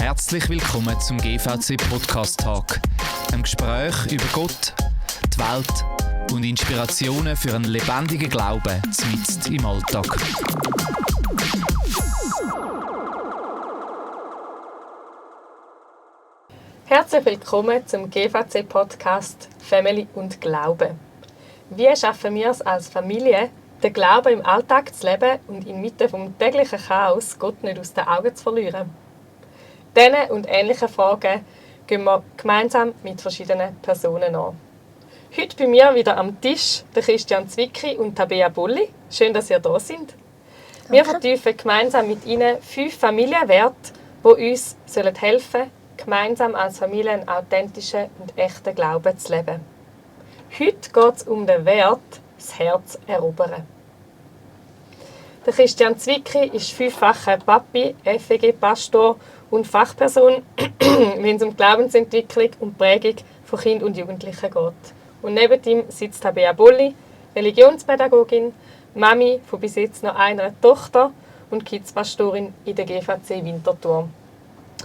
Herzlich willkommen zum GVC Podcast Talk, einem Gespräch über Gott, die Welt und Inspirationen für einen lebendigen Glauben mitten im Alltag. Herzlich willkommen zum GVC Podcast Family und Glaube. Wie schaffen wir es als Familie, den Glauben im Alltag zu leben und inmitten vom täglichen Chaos Gott nicht aus den Augen zu verlieren? Diese und ähnliche Fragen gehen wir gemeinsam mit verschiedenen Personen an. Heute bei mir wieder am Tisch der Christian Zwicky und Tabea Bulli. Schön, dass ihr da sind. Danke. Wir vertiefen gemeinsam mit Ihnen 5 Familienwerte, die uns helfen sollen, gemeinsam als Familie einen authentischen und echten Glauben zu leben. Heute geht es um den Wert, das Herz erobern. Der Christian Zwicky ist 5-facher Papi, FEG-Pastor und Fachperson, wenn es um Glaubensentwicklung und Prägung von Kindern und Jugendlichen geht. Und neben ihm sitzt Tabea Bulli, Religionspädagogin, Mami von bis jetzt noch einer Tochter und Kids-Pastorin in der GVC Winterthur.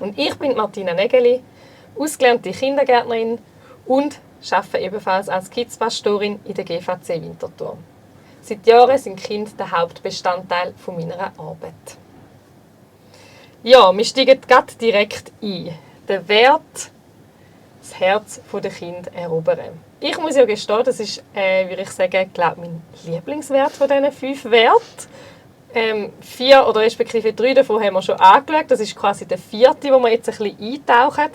Und ich bin Martina Nägeli, ausgelernte Kindergärtnerin und arbeite ebenfalls als Kids-Pastorin in der GVC Winterthur. Seit Jahren sind Kinder der Hauptbestandteil meiner Arbeit. Ja, wir steigen gerade direkt ein. Der Wert, das Herz der Kinder erobern. Ich muss ja gestehen, das ist, würde ich sagen, mein Lieblingswert von diesen 5 Werten. 4 oder respektive 3 davon haben wir schon angeschaut. Das ist quasi der 4., wo wir jetzt ein bisschen eintauchen.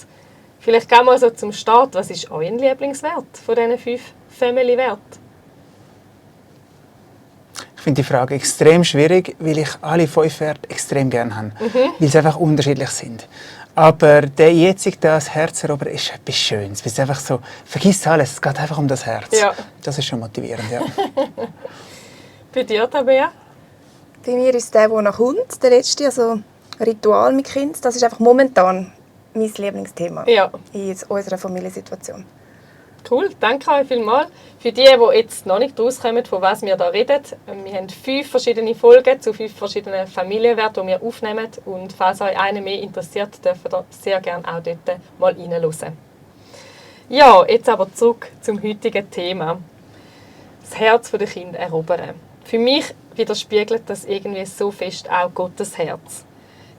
Vielleicht gehen wir so zum Start. Was ist euer Lieblingswert von diesen 5 Family-Werten? Ich finde die Frage extrem schwierig, weil ich alle 5 Werte extrem gerne habe. Weil sie einfach unterschiedlich sind. Aber der jetzige, das Herz erobern, ist etwas Schönes. Es ist einfach so, vergiss alles, es geht einfach um das Herz. Ja. Das ist schon motivierend, ja. Bei dir, Tabea? Bei mir ist der nach kommt, der letzte, also Ritual mit Kind. Das ist einfach momentan mein Lieblingsthema in unserer Familiensituation. Cool, danke euch vielmals. Für die jetzt noch nicht rauskommen, von was wir da reden, wir haben 5 verschiedene Folgen zu 5 verschiedenen Familienwerten, die wir aufnehmen. Und falls euch eine mehr interessiert, dürft ihr sehr gerne auch dort mal reinhören. Ja, jetzt aber zurück zum heutigen Thema. Das Herz der Kinder erobern. Für mich widerspiegelt das irgendwie so fest auch Gottes Herz.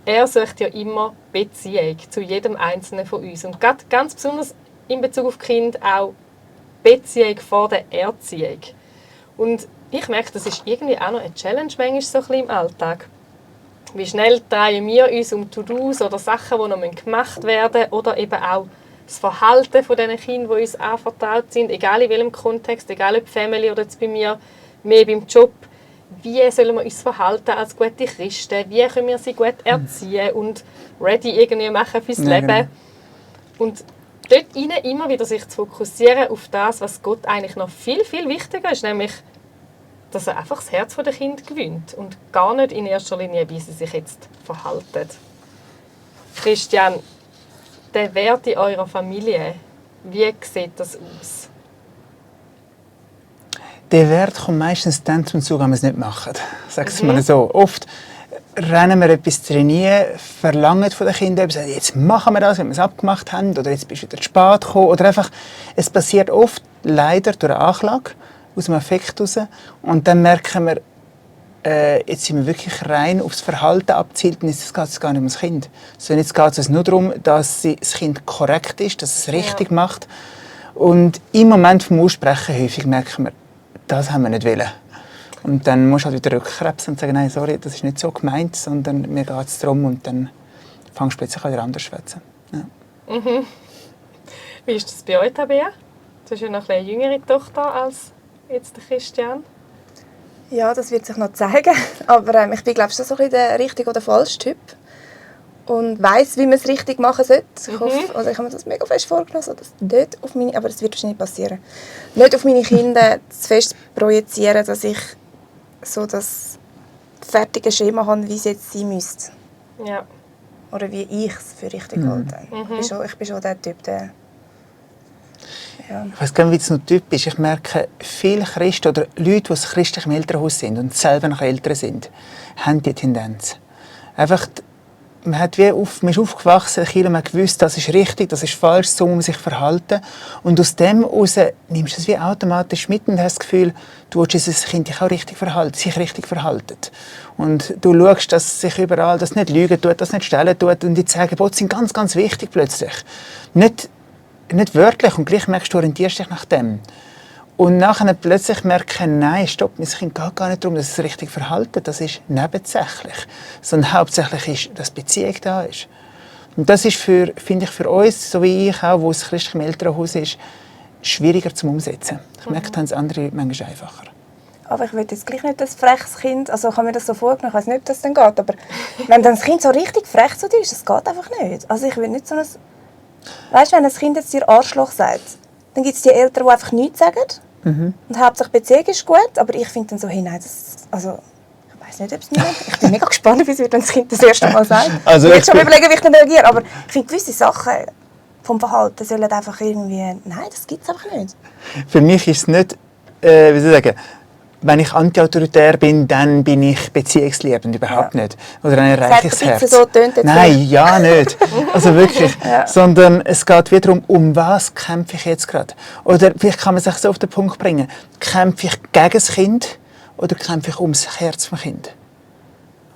Er sucht ja immer Beziehung zu jedem Einzelnen von uns. Und gerade ganz besonders in Bezug auf Kind auch Beziehung vor der Erziehung. Und ich merke, das ist irgendwie auch noch eine Challenge manchmal so ein bisschen im Alltag. Wie schnell drehen wir uns um To-Dos oder Sachen, die noch gemacht werden müssen, oder eben auch das Verhalten von diesen Kindern, die uns anvertraut sind, egal in welchem Kontext, egal ob Family oder jetzt bei mir, mehr beim Job. Wie sollen wir uns verhalten als gute Christen? Wie können wir sie gut erziehen und ready irgendwie machen fürs Leben? Genau. Und dort immer wieder sich zu fokussieren auf das, was Gott eigentlich noch viel, viel wichtiger ist, nämlich, dass er einfach das Herz der Kinder gewinnt und gar nicht in erster Linie, wie sie sich jetzt verhalten. Christian, der Wert in eurer Familie, wie sieht das aus? Der Wert kommt meistens dann zum Zug, wenn wir es nicht machen. Sag es mal so. Oft rennen wir etwas trainieren, verlangen von den Kindern, sagen, jetzt machen wir das, wenn wir es abgemacht haben, oder jetzt bist du wieder zu spät gekommen. Oder einfach, es passiert oft leider durch eine Anklage, aus dem Affekt raus. Und dann merken wir, jetzt sind wir wirklich rein aufs Verhalten abzielt, und jetzt geht es gar nicht um das Kind. Sondern jetzt geht es nur darum, dass das Kind korrekt ist, dass es richtig macht. Und im Moment vom Aussprechen häufig merken wir, das haben wir nicht wollen. Und dann musst du halt wieder rückkrebsen und sagen, nein, sorry, das ist nicht so gemeint, sondern mir geht es darum, und dann fängst du plötzlich wieder an zu schwätzen. Ja. Wie ist das bei euch, Tabea? Du hast ja noch eine jüngere Tochter als jetzt der Christian. Ja, das wird sich noch zeigen. Aber ich bin, glaube ich, so ein bisschen der richtige oder falsche Typ. Und weiss, wie man es richtig machen sollte. Ich hoffe, also ich habe mir das mega fest vorgenommen, so dass nicht auf meine, aber das wird wahrscheinlich passieren, nicht auf meine Kinder zu fest projizieren, dass ich so das fertige Schema habe, wie es jetzt sein müsste. Ja. Oder wie ich es für richtig halte. Ich bin schon der Typ, der... Ja. Ich weiss gar nicht, wie es noch typisch ist. Ich merke, viele Christen oder Leute, die aus christlichem Elternhaus sind und selber noch Eltern sind, haben die Tendenz. Einfach man ist aufgewachsen, man hat gewusst, das ist richtig, das ist falsch, so muss man sich verhalten. Und aus dem heraus nimmst du es wie automatisch mit und hast das Gefühl, du willst das Kind sich auch richtig verhalten, sich richtig verhalten. Und du schaust, dass es sich überall das nicht lügen tut, das nicht stellen tut. Und die 10 Gebote sind ganz, ganz wichtig plötzlich. Nicht wörtlich, und gleich merkst du, orientierst dich nach dem. Und nachher plötzlich merken, nein, stopp, mein Kind geht gar nicht darum, dass es richtig verhalten. Das ist nebensächlich. Sondern hauptsächlich ist, dass Beziehung da ist. Und das ist, finde ich, für uns, so wie ich auch, wo es christlich im Elternhaus ist, schwieriger zu umsetzen. Ich merke, da haben es andere manchmal einfacher. Aber ich will jetzt gleich nicht ein freches Kind, also ich habe mir das so vorgenommen, ich weiß nicht, ob das dann geht, aber wenn dann das Kind so richtig frech zu dir ist, das geht einfach nicht. Also ich will nicht so ein... Weißt du, wenn ein Kind jetzt dir Arschloch sagt, dann gibt es die Eltern, die einfach nichts sagen. Und hauptsächlich Beziehung ist gut, aber ich finde dann so, hey, nein, also, ich weiß nicht, ob es mir... Ich bin mega gespannt, wie es wird, wenn das Kind das erste Mal sagt. Also, ich will schon überlegen, wie ich dann reagiere, aber ich finde, gewisse Sachen vom Verhalten sollen einfach irgendwie... Nein, das gibt es einfach nicht. Für mich ist es nicht, wie soll ich sagen, wenn ich anti-autoritär bin, dann bin ich beziehungsliebend, überhaupt nicht. Oder ein reiches Herz. So tönt Nein, ja nicht. Also wirklich. Ja. Sondern es geht wieder um was kämpfe ich jetzt gerade. Oder vielleicht kann man sich so auf den Punkt bringen. Kämpfe ich gegen das Kind oder kämpfe ich ums Herz vom Kind?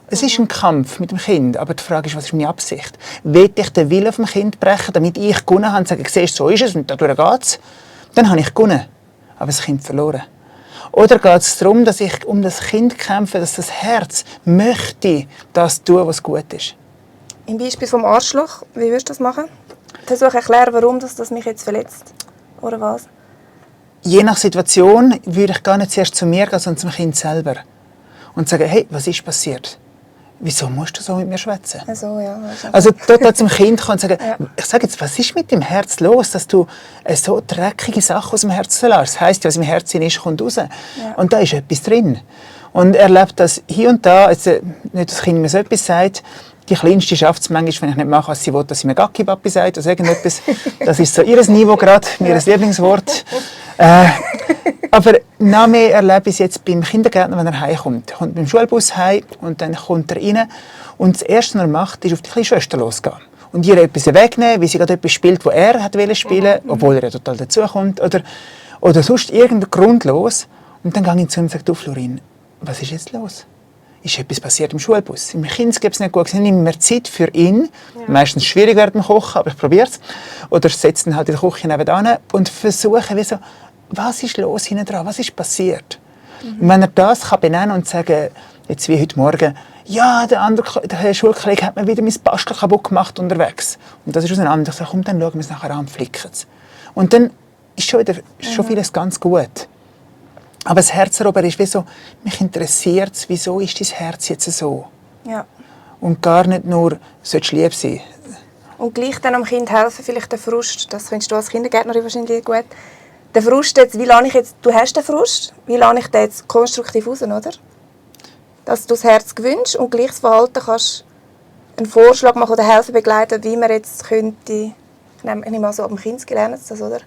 Es ist ein Kampf mit dem Kind, aber die Frage ist, was ist meine Absicht? Will ich den Willen vom Kind brechen, damit ich gewonnen habe und sage, siehst, so ist es und dadurch geht es? Dann habe ich gewonnen, aber das Kind verloren. Oder geht es darum, dass ich um das Kind kämpfe, dass das Herz möchte das tun, was gut ist? Im Beispiel vom Arschloch, wie würdest du das machen? Versuche erklären, warum das mich jetzt verletzt. Oder was? Je nach Situation würde ich gar nicht zuerst zu mir gehen, sondern zum Kind selber. Und sagen, hey, was ist passiert? Wieso musst du so mit mir schwätzen? Also dort zum Kind kommen und sagen, ich sage jetzt, was ist mit dem Herz los, dass du so dreckige Sachen aus dem Herzen lässt? Das heisst, was im Herzen ist, kommt raus. Ja. Und da ist etwas drin. Und er erlebt das hier und da, also nicht, dass das Kind mir so etwas sagt, die Kleinste schafft es manchmal, wenn ich nicht mache, was sie will, dass sie mir Gacki-Papi sagt oder irgendetwas. Das ist so ihr Niveau gerade, mir ein Lieblingswort. Aber noch mehr erlebe ich es jetzt beim Kindergärtner, wenn er heimkommt. Er kommt mit dem Schulbus heim und dann kommt er rein. Und das Erste, was er macht, ist auf die kleine Schwester losgehen. Und ihr etwas wegnehmen, weil sie gerade etwas spielt, das er wollte spielen, obwohl er ja total dazukommt. Oder sonst irgendein Grund los. Und dann gehe ich zu ihm und sage, du Florin, was ist jetzt los? Ist etwas passiert im Schulbus? Im Kind geht es nicht gut. Ich nehme mehr Zeit für ihn. Ja. Meistens schwierig während dem Kochen, aber ich probiere es. Oder setze ihn halt in der Küche nebenan und versuche, wie so, was ist los hinten dran? Was ist passiert? Und wenn er das kann benennen und sagen, jetzt wie heute Morgen, ja, der Schulkollege hat mir wieder mein Bastel kaputt gemacht unterwegs. Und das ist auseinander. Ich sage, komm, dann schauen wir es nachher an und flicken es. Und dann ist schon vieles ganz gut. Aber das Herzerober ist wie so, mich interessiert es, wieso ist dein Herz jetzt so? Ja. Und gar nicht nur, sollst du lieb sein. Und gleich dann am Kind helfen, vielleicht den Frust, das findest du als Kindergärtnerin wahrscheinlich gut. Der Frust jetzt, du hast den Frust, wie lade ich den jetzt konstruktiv raus, oder? Dass du das Herz gewünscht und gleich das Verhalten kannst einen Vorschlag machen oder helfen begleiten, wie man jetzt könnte, ich nehme mal so, ab dem Kind gelernt das, oder?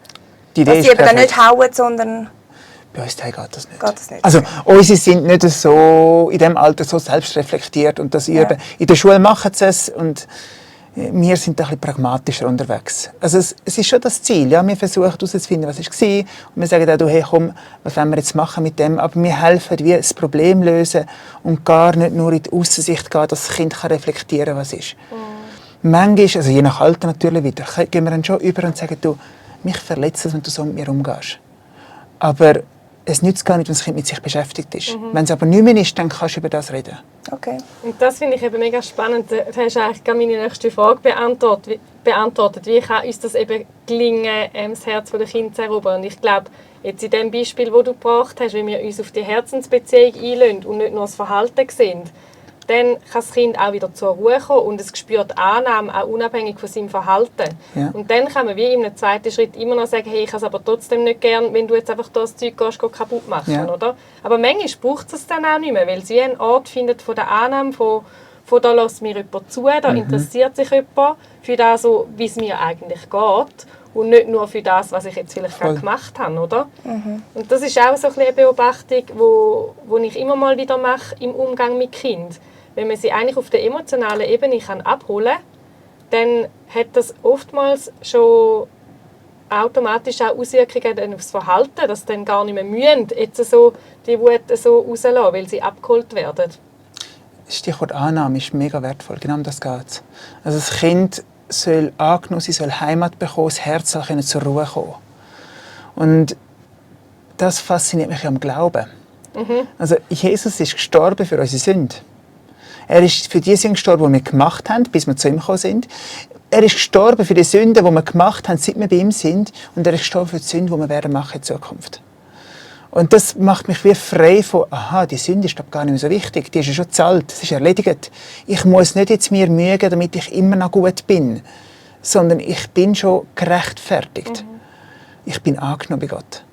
Die Idee dass sie eben dann nicht hauen, sondern... Bei uns geht das nicht. Also unsere sind nicht so in diesem Alter so selbstreflektiert und das üben. In der Schule machen sie es und wir sind ein bisschen pragmatischer unterwegs. Also es ist schon das Ziel. Ja? Wir versuchen herauszufinden, was war. Und wir sagen auch, hey, komm, was wollen wir jetzt machen mit dem? Aber wir helfen, wie das Problem lösen und gar nicht nur in die Aussensicht gehen, dass das Kind reflektieren kann, was ist. Manchmal, also je nach Alter natürlich wieder, gehen wir dann schon über und sagen, du, mich verletzt es, wenn du so mit mir umgehst. Aber es nützt gar nicht, wenn das Kind mit sich beschäftigt ist. Wenn es aber nicht mehr ist, dann kannst du über das reden. Okay. Und das finde ich eben mega spannend. Du hast eigentlich meine nächste Frage beantwortet. Wie kann uns das eben gelingen, das Herz der Kinder zu erobern? Und ich glaube, jetzt in dem Beispiel, das du gebracht hast, wenn wir uns auf die Herzensbeziehung einlassen und nicht nur das Verhalten sehen, dann kann das Kind auch wieder zur Ruhe kommen und es spürt Annahme, auch unabhängig von seinem Verhalten. Ja. Und dann kann man wie in einem zweiten Schritt immer noch sagen, hey, ich habe es aber trotzdem nicht gern, wenn du jetzt einfach das Zeug kaputt machen, ja. Oder? Aber manchmal braucht es dann auch nicht mehr, weil es wie einen Ort findet von der Annahme, von da lässt mir jemand zu, da interessiert sich jemand für das, so, wie es mir eigentlich geht. Und nicht nur für das, was ich jetzt vielleicht gerade gemacht habe, oder? Und das ist auch so eine Beobachtung, wo ich immer mal wieder mache im Umgang mit Kindern. wenn man sie eigentlich auf der emotionalen Ebene abholen kann, dann hat das oftmals schon automatisch auch Auswirkungen aufs Verhalten, dass sie dann gar nicht mehr müssen, jetzt so die Wut so rauslassen, weil sie abgeholt werden. Stichwort Annahme ist mega wertvoll, genau um das geht es. Also das Kind soll angenommen sein, soll Heimat bekommen, das Herz soll zur Ruhe kommen. Und das fasziniert mich am Glauben. Also Jesus ist gestorben für unsere Sünde. Er ist für die Sünden gestorben, die wir gemacht haben, bis wir zu ihm gekommen sind. Er ist gestorben für die Sünden, die wir gemacht haben, seit wir bei ihm sind. Und er ist gestorben für die Sünden, die wir werden machen in Zukunft. Und das macht mich wie frei von, aha, die Sünde ist gar nicht mehr so wichtig, die ist ja schon gezahlt, es ist erledigt. Ich muss nicht jetzt mir mühen, damit ich immer noch gut bin, sondern ich bin schon gerechtfertigt. Ich bin angenommen bei Gott.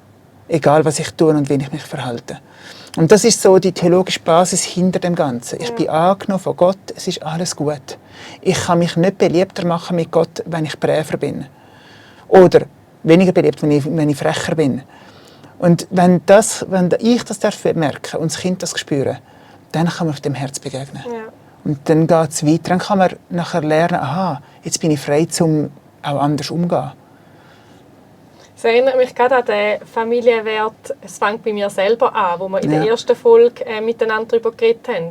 Egal, was ich tue und wie ich mich verhalte. Und das ist so die theologische Basis hinter dem Ganzen. Ich bin angenommen von Gott, es ist alles gut. Ich kann mich nicht beliebter machen mit Gott, wenn ich bräver bin. Oder weniger beliebt, wenn ich frecher bin. Und wenn ich das merken und das Kind das spüren, dann kann man auf dem Herz begegnen. Ja. Und dann geht es weiter. Dann kann man nachher lernen, aha, jetzt bin ich frei, um auch anders umzugehen. Es erinnert mich gerade an den Familienwert, es fängt bei mir selber an, wo wir in der ersten Folge miteinander darüber geredet haben.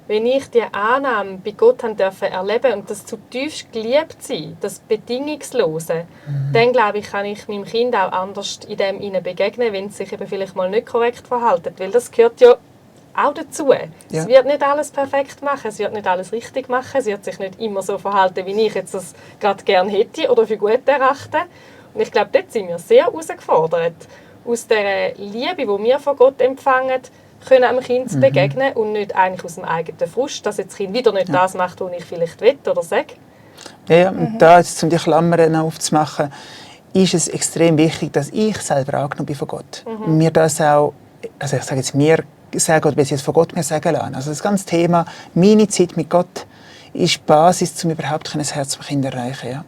Wenn ich die Annahme bei Gott erleben und das zutiefst geliebt sein, das Bedingungslose, dann glaube ich, kann ich meinem Kind auch anders in dem ihnen begegnen, wenn es sich eben vielleicht mal nicht korrekt verhält. Weil das gehört ja auch dazu. Ja. Es wird nicht alles perfekt machen, es wird nicht alles richtig machen, es wird sich nicht immer so verhalten, wie ich jetzt das gerade gerne hätte oder für gut erachte. Und ich glaube, dort sind wir sehr herausgefordert, aus der Liebe, die wir von Gott empfangen, können einem Kind zu begegnen und nicht eigentlich aus dem eigenen Frust, dass jetzt das Kind wieder nicht das macht, was ich vielleicht will oder sage. Ja, und da, jetzt, um die Klammern aufzumachen, ist es extrem wichtig, dass ich selber angenommen bin von Gott. Mir das auch, also ich sage jetzt mir sagen, oder wenn ich es von Gott mir sagen lassen. Also das ganze Thema, meine Zeit mit Gott, ist die Basis, um überhaupt ein Herz vom Kind zu erreichen. Ja.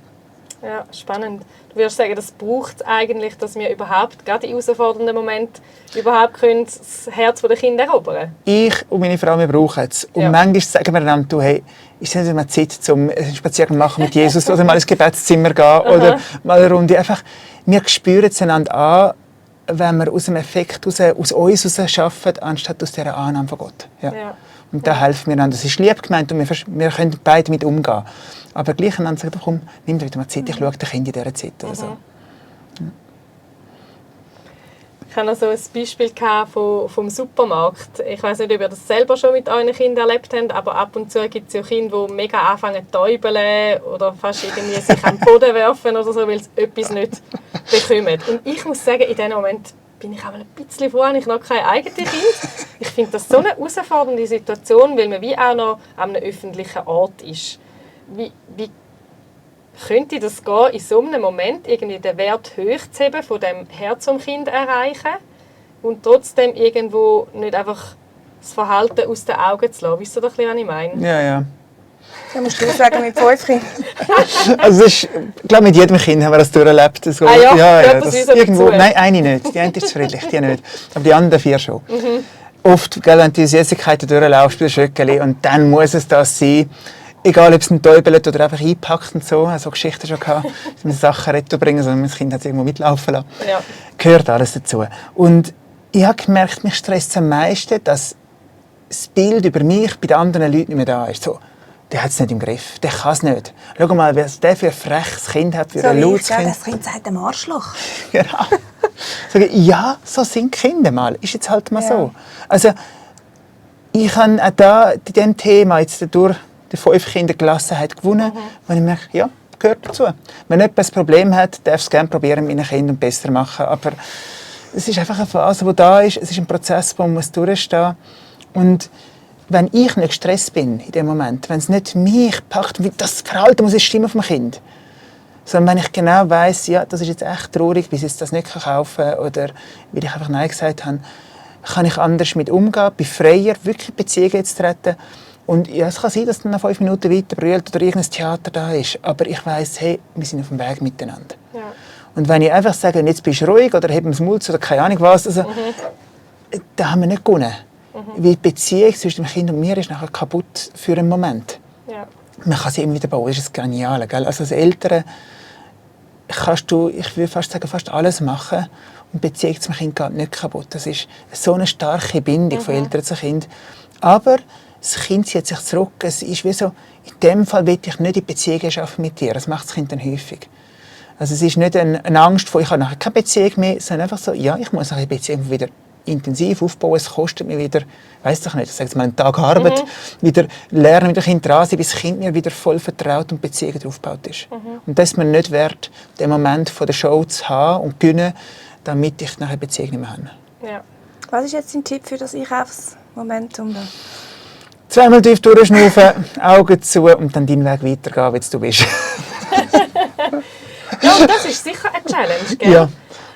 Ja, spannend. Du würdest sagen, das braucht es eigentlich, dass wir überhaupt, gerade in herausfordernden Momenten, überhaupt können das Herz der Kinder erobern. Ich und meine Frau, wir brauchen es. Und manchmal sagen wir einander, du, hey, ist es nicht mal Zeit, zum einen Spaziergang machen mit Jesus oder mal ins Gebetszimmer gehen oder mal eine Runde. Einfach, wir spüren es einander an, wenn wir aus dem Effekt aus uns heraus arbeiten, anstatt aus dieser Annahme von Gott. Ja. Ja. Und da helfen wir einander. Das ist lieb gemeint und wir können beide damit umgehen. Aber gleich einander sagen, komm, nimm dir wieder mal Zeit, ich schaue den Kind in dieser Zeit. Oder so. Ich hatte noch so ein Beispiel vom Supermarkt. Ich weiß nicht, ob ihr das selber schon mit euren Kindern erlebt habt, aber ab und zu gibt es ja Kinder, die mega anfangen zu täubeln oder fast irgendwie sich am Boden werfen oder so, weil sie etwas nicht bekommen. Und ich muss sagen, in diesem Moment bin ich auch ein bisschen froh, ich noch kein eigenes Kind. Ich finde das so eine herausfordernde Situation, weil man wie auch noch an einem öffentlichen Ort ist. Wie könnte das gehen, in so einem Moment irgendwie den Wert hochzuheben, von dem Herz vom Kind erreichen und trotzdem irgendwo nicht einfach das Verhalten aus den Augen zu lassen? Wisst ihr, was ich meine? Ja, ja. Das musst du sagen mit 5 Kindern. Also ich glaube, mit jedem Kind haben wir das durcherlebt. So, das irgendwo, nein, eine nicht. Die eine ist friedlich, die nicht. Aber die anderen 4 schon. Oft, wenn du die Süßigkeiten durchlaufst, das Schöckeli, und dann muss es das sein. Egal, ob es ein Täubelt oder einfach einpackt und so. Ich hatte so Geschichten schon gehabt, dass man Sachen retour bringen, sondern das Kind hat es irgendwo mitlaufen lassen. Ja. Gehört alles dazu. Und ich habe gemerkt, mich stresst am meisten, dass das Bild über mich bei den anderen Leuten nicht mehr da ist. So, der hat es nicht im Griff, der kann es nicht. Schau mal, was der für ein freches Kind hat, für ein lautes Kind. Das Kind sagt dem Arschloch. Genau. Ja, so sind Kinder mal. Ist jetzt halt mal so. Also, ich habe auch da in diesem Thema jetzt durch die 5 Kinder Gelassenheit gewonnen, weil ich merke, ja, gehört dazu. Wenn jemand ein Problem hat, darf es gerne probieren, mit meinen Kindern besser machen. Aber es ist einfach eine Phase, die da ist. Es ist ein Prozess, den man durchstehen muss. Und wenn ich nicht gestresst bin in dem Moment, wenn es nicht mich packt, das Verhalten muss stimmen vom Kind, sondern wenn ich genau weiss, ja, das ist jetzt echt traurig, bis ich das nicht kaufen kann oder weil ich einfach Nein gesagt habe, kann ich anders mit umgehen, bin freier, wirklich Beziehungen zu treten. Und ja, es kann sein, dass dann nach 5 Minuten weiter brüllt oder irgendein Theater da ist, aber ich weiss, hey, wir sind auf dem Weg miteinander. Ja. Und wenn ich einfach sage, jetzt bist du ruhig oder heb das Maul zu oder keine Ahnung was, also, da haben wir nicht gewonnen. Weil die Beziehung zwischen dem Kind und mir ist nachher kaputt für einen Moment. Ja. Man kann sie immer wieder bauen, das ist das Geniale. Gell? Also als Eltern kannst du, ich würde fast sagen, fast alles machen und die Beziehung zum Kind geht nicht kaputt. Das ist so eine starke Bindung von Eltern zu Kind. Aber das Kind zieht sich zurück. Es ist wie so, in dem Fall will ich nicht in Beziehungen schaffen mit dir. Das macht das Kind dann häufig. Also es ist nicht eine Angst vor, ich habe nachher keine Beziehung mehr, sondern einfach so, ja, ich muss nachher die Beziehung wieder intensiv aufbauen. Es kostet mir wieder, weiss ich nicht, ich sage jetzt mal einen Tag Arbeit, wieder lernen mit dem Kind dran sein, bis das Kind mir wieder voll vertraut und die Beziehung aufgebaut ist. Und das ist mir nicht wert, den Moment von der Show zu haben und gewinnen, damit ich nachher eine Beziehung nicht mehr habe. Ja. Was ist jetzt dein Tipp für das Einkaufsmomentum? Zweimal tief durchschnaufen, Augen zu und dann deinen Weg weitergehen, wie du bist. Ja, und das ist sicher eine Challenge, gell? Ja.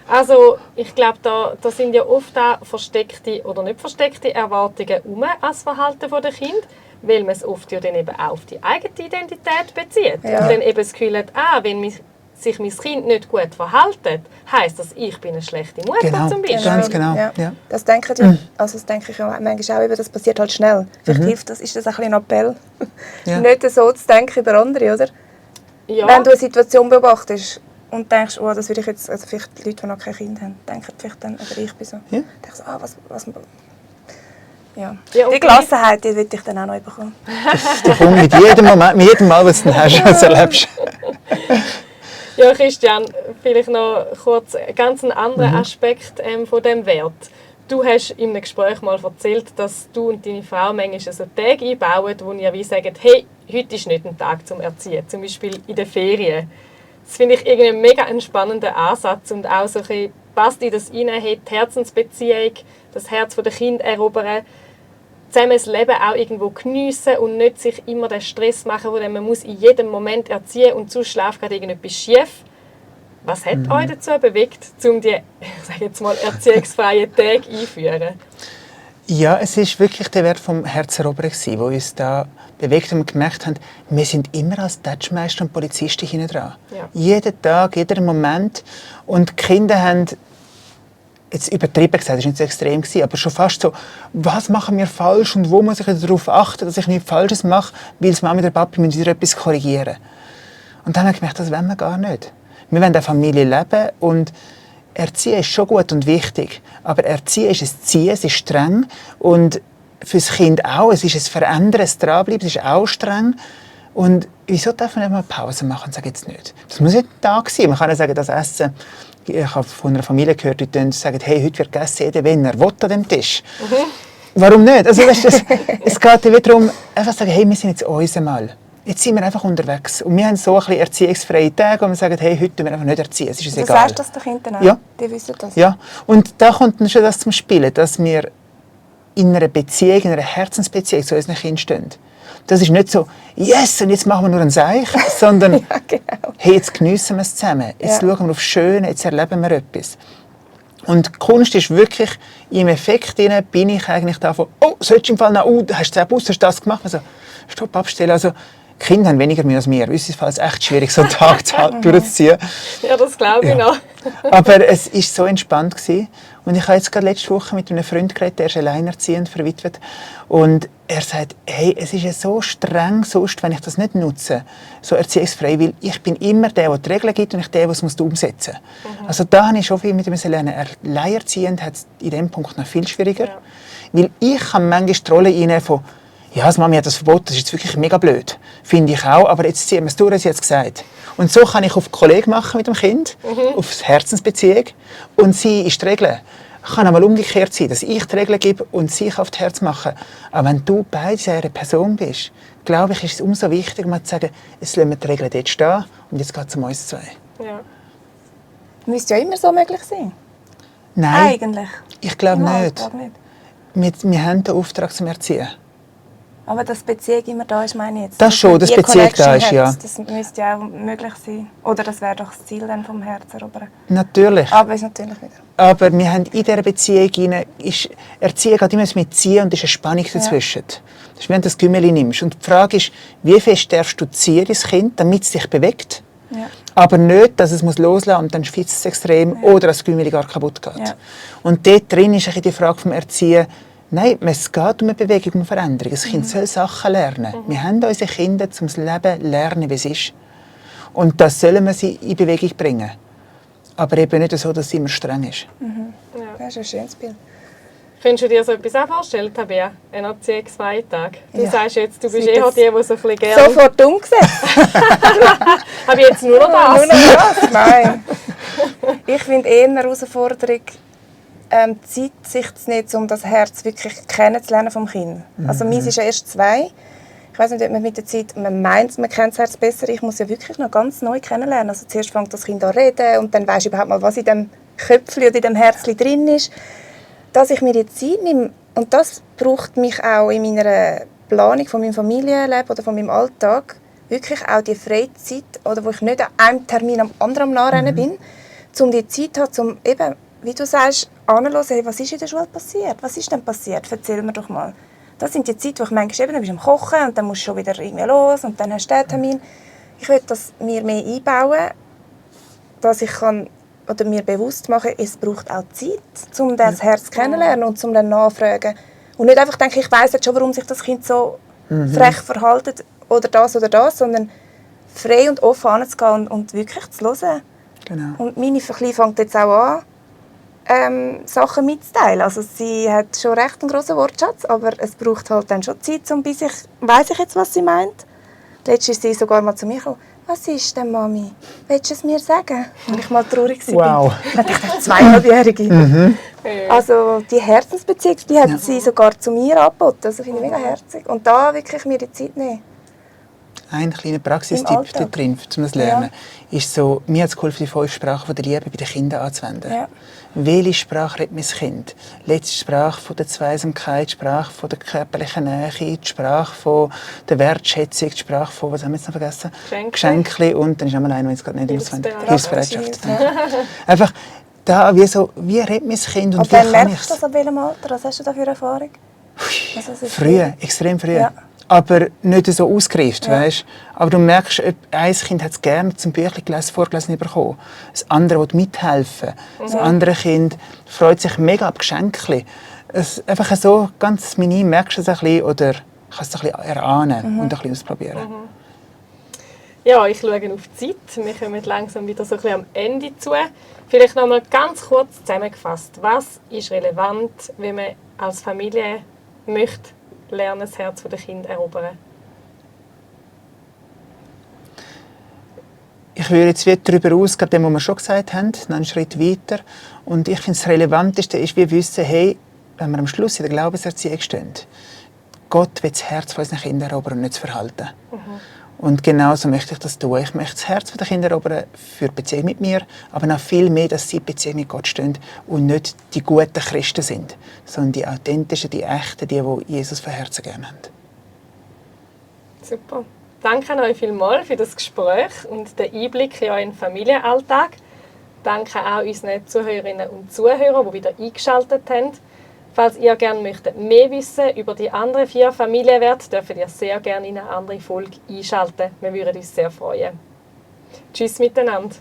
Also ich glaube, da sind ja oft auch versteckte oder nicht versteckte Erwartungen an das Verhalten der Kinder, weil man es oft ja dann eben auch auf die eigene Identität bezieht. Ja. Und dann eben das Gefühl hat, wenn sich mein Kind nicht gut verhält, heisst das, ich bin eine schlechte Mutter Genau, zum Beispiel. ganz genau. Ja. Ja. Das denke ich ja manchmal auch, eben, das passiert halt schnell. Vielleicht hilft das, ist das ein bisschen ein Appell, Ja. nicht so zu denken über andere, oder? Ja. Wenn du eine Situation beobachtest und denkst, oh, das würde ich jetzt, also vielleicht die Leute, die noch kein Kind haben, denken vielleicht dann, oder ich bin so, Ja. denkst so, was ja. Ja, und Die Gelassenheit, die will ich dann auch noch bekommen. Das kommt mit jedem Moment, mit jedem Mal, was du dann hast, was du erlebst. Ja, Christian, vielleicht noch kurz einen ganz anderen Aspekt von diesem Wert. Du hast in einem Gespräch mal erzählt, dass du und deine Frau manchmal so Tage einbauen, wo ihr wie sagt, hey, heute ist nicht ein Tag zum Erziehen, zum Beispiel in den Ferien. Das finde ich irgendwie mega einen spannenden Ansatz und auch so ein bisschen passt in das rein, hey, die Herzensbeziehung, das Herz der Kinder erobern, zusammen das Leben auch irgendwo geniessen und nicht sich immer den Stress machen, wo man muss in jedem Moment erziehen und sonst läuft gerade irgendetwas schief. Was hat euch dazu bewegt, um die, ich sage jetzt mal, erziehungsfreien Tage einzuführen? Ja, es war wirklich der Wert vom Herzerobern, der uns da bewegt und wir gemerkt haben, wir sind immer als Touchmeister und Polizisten hinten dran. Ja. Jeden Tag, jeden Moment. Und die Kinder haben, jetzt übertrieben gesagt, das war nicht so extrem, aber schon fast so, was machen wir falsch und wo muss ich darauf achten, dass ich nichts Falsches mache, weil die Mama und der Papi müssen wieder etwas korrigieren. Und dann haben wir gemerkt, das wollen wir gar nicht. Wir wollen eine Familie leben und Erziehen ist schon gut und wichtig, aber Erziehen ist ein Ziehen, es ist streng und für das Kind auch, es ist ein Verändern, ein Dranbleiben, es ist auch streng. Und wieso darf man nicht mal Pause machen und sagen, jetzt nicht? Das muss nicht ein Tag sein. Man kann ja sagen, das Essen, ich habe von einer Familie gehört, die sagen, hey, heute wird gegessen, jeder, wenn er will, an dem Tisch. Warum nicht? Also, weißt du, es geht wieder darum, einfach zu sagen, hey, wir sind jetzt uns einmal. Jetzt sind wir einfach unterwegs. Und wir haben so ein bisschen erziehungsfreie Tage, wo wir sagen, hey, heute tun wir einfach nicht erziehen. Es ist uns Das egal. sagst du das den Kindern auch? Ja. Die wissen das? Ja. Und da kommt dann schon das zum Spielen, dass wir in einer Beziehung, in einer Herzensbeziehung zu unseren Kindern stehen. Das ist nicht so, yes, und jetzt machen wir nur einen Seich, sondern Ja, genau. hey, jetzt geniessen wir es zusammen. Jetzt Ja. schauen wir auf Schöne, jetzt erleben wir etwas. Und die Kunst ist wirklich, im Effekt bin ich eigentlich da von, oh, sollst du im Fall noch, hast du den Bus, hast du das gemacht? Also, stopp, abstellen. Also, die Kinder haben weniger Mühe als wir. Uns ist es echt schwierig, so einen Tag durchzuziehen. Ja, das glaube ich Ja. noch. Aber es war so entspannt gewesen. Und ich habe jetzt gerade letzte Woche mit einem Freund geredet, der ist alleinerziehend, verwitwet. Und er sagt, hey, es ist ja so streng sonst, wenn ich das nicht nutze, so erziehungsfrei, weil ich bin immer der die Regeln gibt und ich der es umsetzen muss. Also da habe ich schon viel mit ihm lernen. Alleinerziehend hat es in diesem Punkt noch viel schwieriger. Ja. Weil ich kann manchmal die Rolle reinnehmen von, ja, die Mami hat das verboten, das ist jetzt wirklich mega blöd. Finde ich auch, aber jetzt ziehen wir es durch, sie hat es gesagt. Und so kann ich auf die Kollegen machen mit dem Kind, auf die Herzensbeziehung. Und sie ist die Regel. Kann auch mal umgekehrt sein, dass ich die Regeln gebe und sie auf das Herz machen. Aber wenn du beide eine Person bist, glaube ich, ist es umso wichtiger, mal zu sagen, jetzt lassen wir die Regeln dort stehen und jetzt geht es um uns zwei. Ja. Müsste ja immer so möglich sein. Nein, Eigentlich. ich glaube Im nicht. Alltag nicht. Wir haben den Auftrag zum Erziehen. Aber dass die Beziehung immer da ist, meine ich jetzt. Das schon, dass die die Beziehung da Connection ist, hat, ja. Das müsste ja auch möglich sein. Oder das wäre doch das Ziel dann vom Herzen erobern. Natürlich. Aber ist natürlich wieder. Aber wir haben in dieser Beziehung Erziehung geht immer mit Ziehen und es ist eine Spannung dazwischen. Das ist, wenn du das Gümmeli nimmst. Und die Frage ist, wie fest darfst du ziehen, das Kind, damit es sich bewegt? Ja. Aber nicht, dass es loslassen muss und dann schwitzt es extrem oder das Gümmeli gar kaputt geht. Ja. Und dort drin ist die Frage vom Erziehen, Nein, es geht um eine Bewegung, um eine Veränderung. Das Kind soll Sachen lernen. Wir haben unsere Kinder zum Leben lernen, wie es ist. Und das sollen wir sie in Bewegung bringen. Aber eben nicht so, dass es immer streng ist. Ja. Das ist ein schönes Bild. Könntest du dir so etwas auch vorstellen, Tabea? Ein Erziehungsweitag? Du Ja. sagst jetzt, du bist Sieht eher das die so ein bisschen gerne... Sofort umgesetzt. Habe ich jetzt nur noch das? Nur noch das? Nein. Ich finde eher eine Herausforderung, Zeit sich zu nehmen, um das Herz wirklich kennenzulernen vom Kind. Also meins ist ja erst 2. Ich weiß nicht, ob man mit der Zeit, man meint, man kennt das Herz besser. Ich muss ja wirklich noch ganz neu kennenlernen. Also zuerst fängt das Kind an zu reden und dann weisst du überhaupt mal, was in dem Köpfchen oder in dem Herzchen drin ist. Dass ich mir die Zeit nehme, und das braucht mich auch in meiner Planung von meinem Familienleben oder von meinem Alltag, wirklich auch die Freizeit, oder wo ich nicht an einem Termin am anderen am Nachrennen bin, um die Zeit zu haben, um eben, wie du sagst, anzuhören, hey, was ist in der Schule passiert? Was ist denn passiert? Erzähl mir doch mal. Das sind die Zeiten, wo ich manchmal eben, dann bist du am Kochen und dann musst du schon wieder irgendwie los und dann hast du den Termin. Ich will das mir mehr einbauen, dass ich kann, oder mir bewusst machen, es braucht auch Zeit, um das Herz kennenzulernen und um dann nachfragen. Und nicht einfach denken, ich weiss jetzt schon, warum sich das Kind so frech verhält oder das, sondern frei und offen anzugehen und wirklich zu hören. Genau. Und meine Kleine fängt jetzt auch an, Sachen mitzuteilen. Also sie hat schon recht einen grossen Wortschatz, aber es braucht halt dann schon Zeit, um bis ich weiss ich jetzt, was sie meint. Letztens ist sie sogar mal zu mir gekommen. «Was ist denn, Mami? Willst du es mir sagen?» Weil ich mal traurig war. Wow. Dann dachte ich, 2,5-Jährige. Also die Herzensbeziehung, die hat sie sogar zu mir angeboten. Das finde ich mega herzig. Und da wirklich mir die Zeit nehmen. Ein kleiner Im Praxistipp Alltag. da drin, um das zu lernen, ist so, mir hat es geholfen, die 5 Sprachen der Liebe bei den Kindern anzuwenden. Ja. Welche Sprache redet mein Kind? Letzte Sprache von der Zweisamkeit, die Sprache von der körperlichen Nähe, die Sprache von der Wertschätzung, die Sprache von, was haben wir jetzt noch vergessen? Geschenke und dann ist einmal einer, wenn es gerade nicht Hilfsbereitschaft. Hilfsbereitschaft. Einfach da, wie redet mein Kind und Und wie dann kann merkst ich du das ab welchem Alter? Was hast du da für Erfahrung? Also, es ist Früh, extrem früh. Ja. Aber nicht so ausgereift, Ja. weißt? Aber du merkst, ein Kind hat es gerne zum Büchlein vorgelesen bekommen. Das andere will mithelfen. Das andere Kind freut sich mega ab Geschenken. Einfach so ganz minim merkst du es ein bisschen oder kannst es ein bisschen erahnen und ein bisschen ausprobieren. Ja, ich schaue auf die Zeit. Wir kommen langsam wieder so ein bisschen am Ende zu. Vielleicht noch mal ganz kurz zusammengefasst. Was ist relevant, wenn man als Familie möchte lernen, das Herz der Kinder erobern? Ich würde jetzt wieder darüber ausgehen, dem, was wir schon gesagt haben, noch einen Schritt weiter. Und ich finde, das Relevanteste ist, wir wissen, hey, wenn wir am Schluss in der Glaubenserziehung stehen, Gott will das Herz unserer Kinder erobern und nicht das Verhalten. Und genauso möchte ich das tun. Ich möchte das Herz der Kinder erobern für die Beziehung mit mir, aber noch viel mehr, dass sie in Beziehung mit Gott stehen und nicht die guten Christen sind, sondern die authentischen, die echten, die Jesus von Herzen gerne haben. Super. Danke euch vielmals für das Gespräch und den Einblick in euren Familienalltag. Danke auch unseren Zuhörerinnen und Zuhörern, die wieder eingeschaltet haben. Falls ihr gerne möchtet mehr wissen über die anderen 4 Familienwerte, dürft ihr sehr gerne in eine andere Folge einschalten. Wir würden uns sehr freuen. Tschüss miteinander.